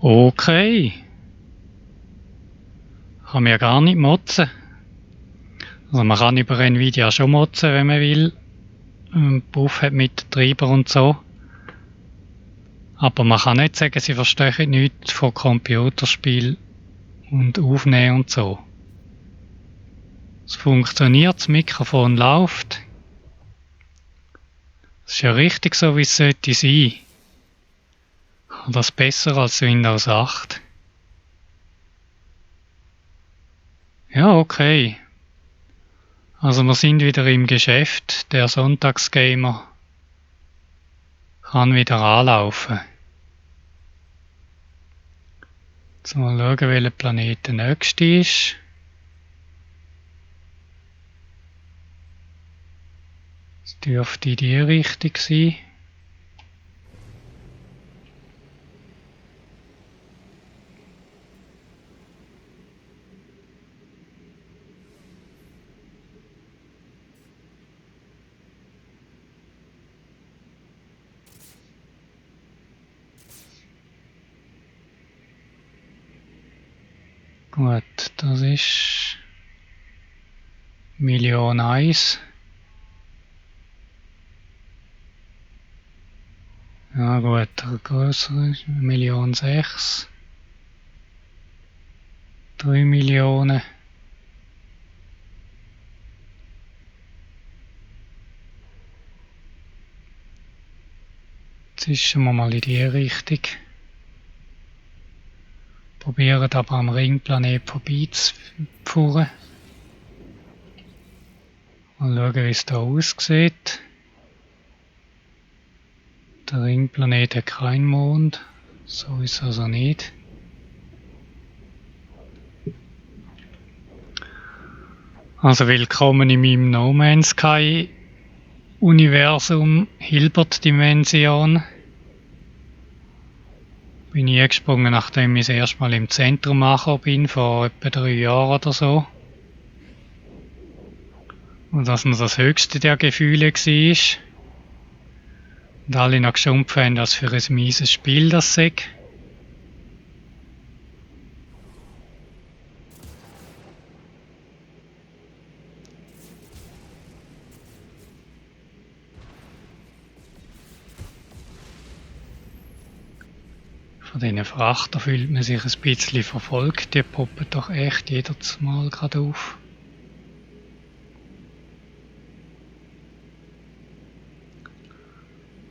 Okay. Kann man ja gar nicht motzen. Also man kann über Nvidia schon motzen, wenn man will. Puff hat mit Treiber und so. Aber man kann nicht sagen, sie verstehen nichts von Computerspiel und Aufnehmen und so. Es funktioniert, das Mikrofon läuft. Das ist ja richtig so, wie es sollte sein. Das besser als Windows 8. Ja, okay. Also wir sind wieder im Geschäft. Der Sonntagsgamer kann wieder anlaufen. Jetzt mal schauen, welcher Planet der nächste ist. Das dürfte in die Richtung sein. Gut, das ist Million 1. Ja gut, der größere ist Million 6. 3 Millionen. Jetzt ist wir mal in die Richtung. Probieren aber am Ringplanet vorbeizufahren. Mal schauen, wie es da aussieht. Der Ringplanet hat keinen Mond. So ist es also nicht. Also willkommen in meinem No Man's Sky Universum Hilbert-Dimension. Bin ich eingesprungen, nachdem ich das erste Mal im Zentrum angekommen bin, vor etwa 3 Jahren oder so. Und dass mir das höchste der Gefühle war. Und alle noch geschumpft haben, was für ein mieses Spiel das sei. Von diesen Frachtern fühlt man sich ein bisschen verfolgt. Die poppen doch echt jedes Mal gerade auf.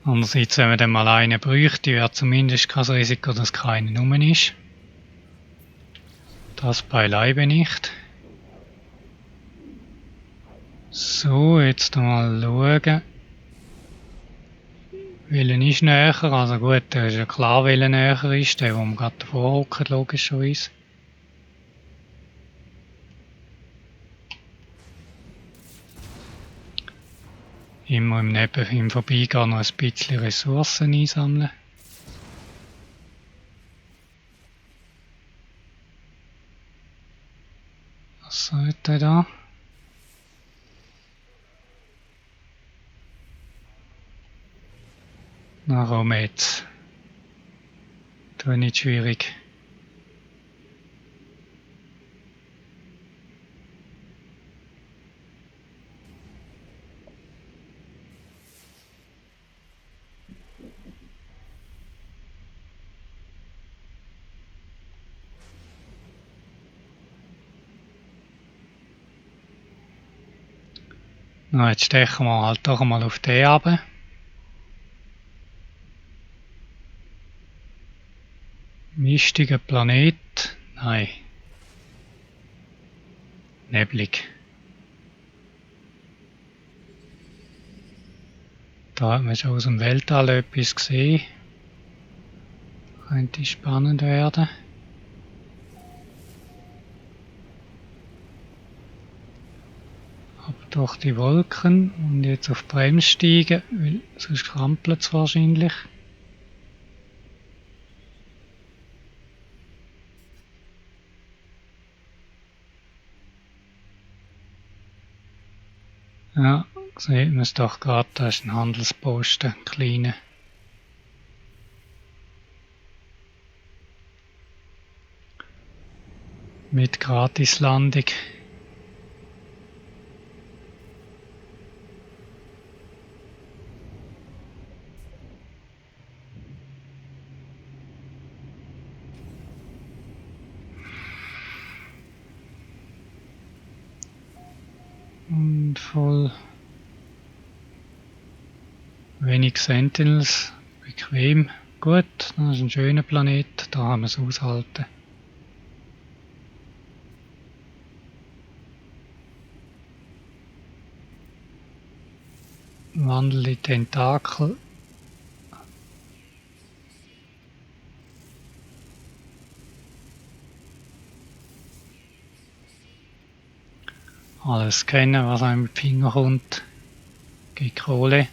Andererseits, wenn man dann mal einen bräuchte, wäre zumindest kein Risiko, dass keiner rum ist. Das beileibe nicht. So, jetzt mal schauen. Welcher ist näher? Also gut, der ist ja klar, welcher näher ist. Der, wo wir gerade davor hocken, logischerweise. Immer im Vorbeigehen noch ein bisschen Ressourcen einsammeln. Was sagt er da? Na komm jetzt. Das ist nicht schwierig. Na, jetzt stechen wir halt doch mal auf den runter. Mistiger Planet. Nein. Neblig. Da hat man schon aus dem Weltall etwas gesehen. Könnte spannend werden. Aber durch die Wolken und jetzt auf Bremse steigen, weil sonst krampelt es wahrscheinlich. Ja, sieht man es doch gerade, da ist ein Handelsposten, ein kleiner. mit Gratislandung. Und voll wenig Sentinels, bequem, gut, das ist ein schöner Planet, da haben wir es aushalten. Wandelnde Tentakel. Alles scannen, was einem mit den Finger kommt. Gibt Kohle.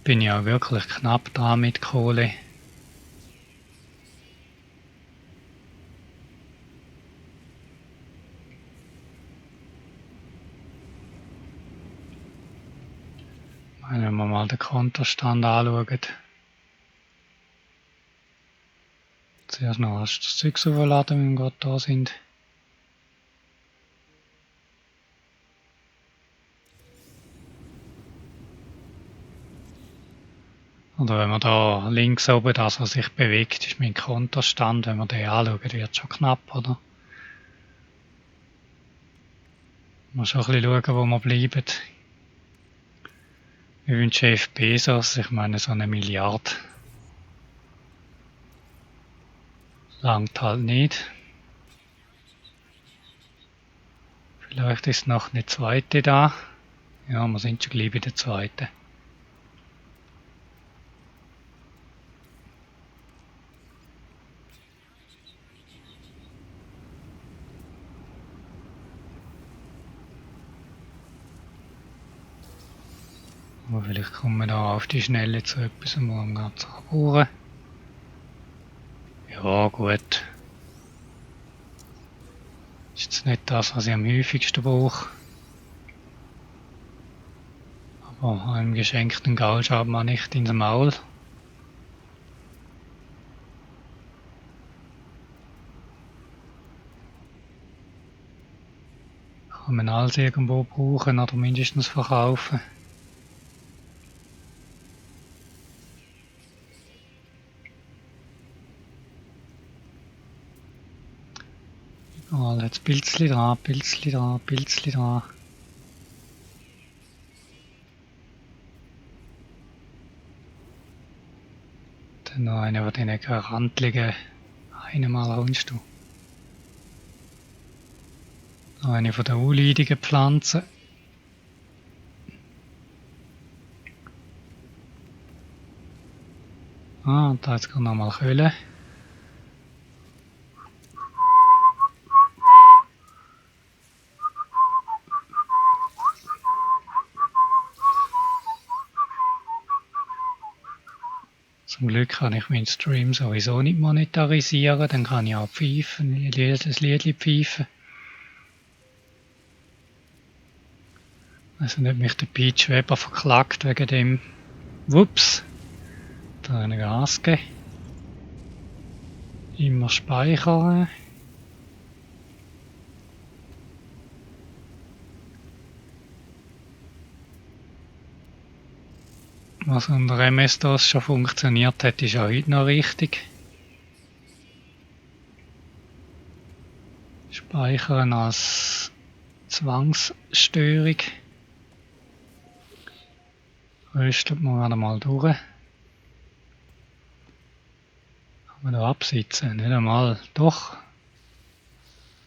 Bin ja wirklich knapp dran mit Kohle. Wenn wir mal den Kontostand anschauen. Zuerst noch das Zeug aufladen, wenn wir gerade da sind. Oder wenn man da links oben das, was sich bewegt, ist mein Kontostand. Wenn wir den anschauen, wird schon knapp, oder? Man muss schon ein bisschen schauen, wo wir bleiben. Ich wünsche Jeff Bezos, ich meine so 1 Milliarde. Langt halt nicht. Vielleicht ist noch eine zweite da. Ja, wir sind schon gleich bei der zweiten. Aber vielleicht kommen wir da auf die Schnelle zu etwas, wo wir ganz brauchen. Ja, gut. Ist jetzt nicht das, was ich am häufigsten brauche. Aber einem geschenkten Gaul schaut man nicht ins Maul. Kann man alles irgendwo brauchen oder mindestens verkaufen. Überall jetzt Pilzli dran, Pilzli dran, Pilzli dran. Dann noch einer von diesen randligen einmal kommst du. Eine von den unleidigen Pflanzen. Und da jetzt gerade nochmal Köhle. Zum Glück kann ich meinen Stream sowieso nicht monetarisieren, dann kann ich auch pfeifen, das Liedli pfeifen. Also nicht mich der Peach Weber verklagt wegen dem. Wups! Da eine Gas geben. Immer speichern. Was unter MS-DOS schon funktioniert hat, ist auch heute noch richtig. Speichern als Zwangsstörung. Rüstet man gerade mal durch. Kann man da absitzen? Nicht einmal. Doch.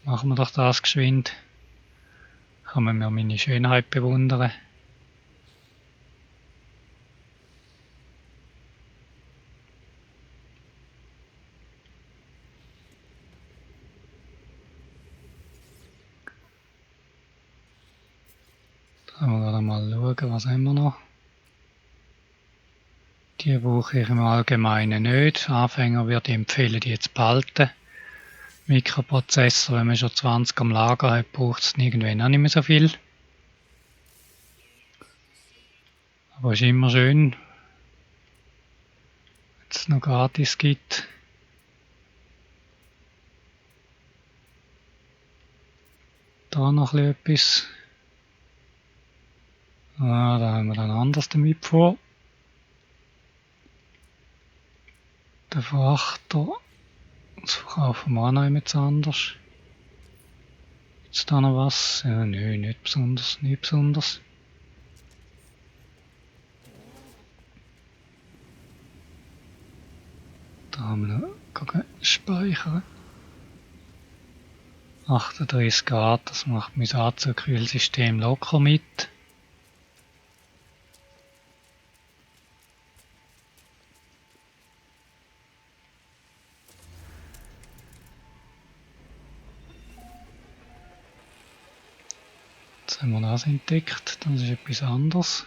Machen wir doch das geschwind. Kann man mir meine Schönheit bewundern. Da können wir gerade mal schauen, was haben wir noch. Die brauche ich im Allgemeinen nicht. Anfänger würde ich empfehlen, die zu behalten. Mikroprozessor, wenn man schon 20 am Lager hat, braucht es irgendwann auch nicht mehr so viel. Aber es ist immer schön, noch gratis gibt. Da noch etwas. Ah, da haben wir dann anders damit vor. Der Frachter. Das verkaufen wir auch noch etwas anders. Gibt's da noch was? Ja, nö, nicht besonders, nicht besonders. Da haben wir noch speichern. 38 Grad, das macht mein Anzugkühlsystem locker mit. Jetzt haben wir das entdeckt, das ist etwas anderes.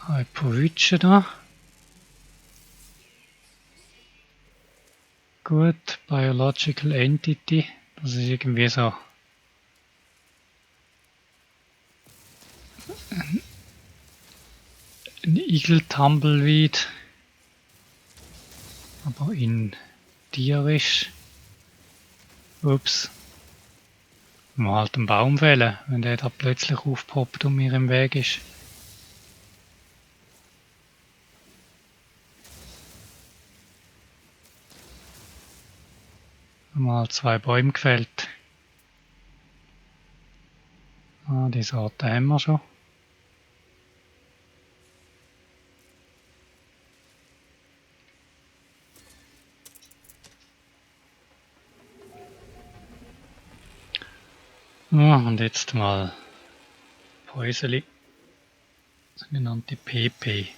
Hyperwitchen da. Gut, Biological Entity, das ist irgendwie so ein Igel-Tumbleweed, aber in tierisch. Ups. Mal halt einen Baum fällen, wenn der da plötzlich aufpoppt und mir im Weg ist. Mal 2 Bäume gefällt. Ah, die Sorte haben wir schon. Ja, und jetzt mal Päuseli, sogenannte PP.